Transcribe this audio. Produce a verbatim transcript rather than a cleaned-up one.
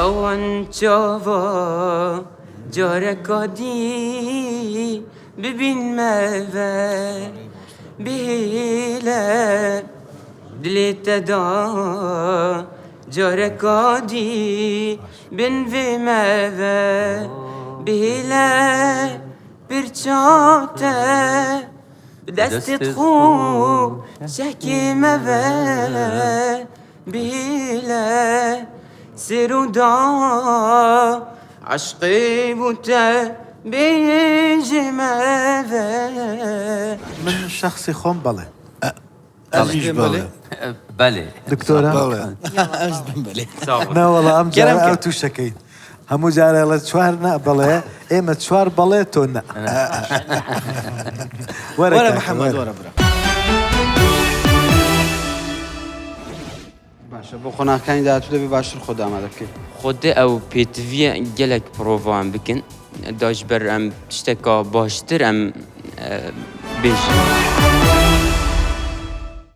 Wan çava careka dî bibîn me ve, bihêle dilê te da careka dî bin vê me ve, bihêle pirça te bi destê xwe şehkê me ve. Bihêle sêro da eşqê bû te bêjê me ve. Min şexsî xwe belê. Ez jî belê. Belê. Doktora? Belê. Ez jî belê. Sağ ol. Ne wala, em Kerem cara ke. Ev tuşekeyî. Hemû cara li çar ne belê. Ê me çar belê, to ne. Were Were kaka, Mihemed, were. Were bira. Baş e, bo qonaxekaniya dahatû de bê baştir xwe de amade bike. Xwedê ew pêtivî gelek prova em bikin. Da ji ber em tişteka baştir em, e, bêjin.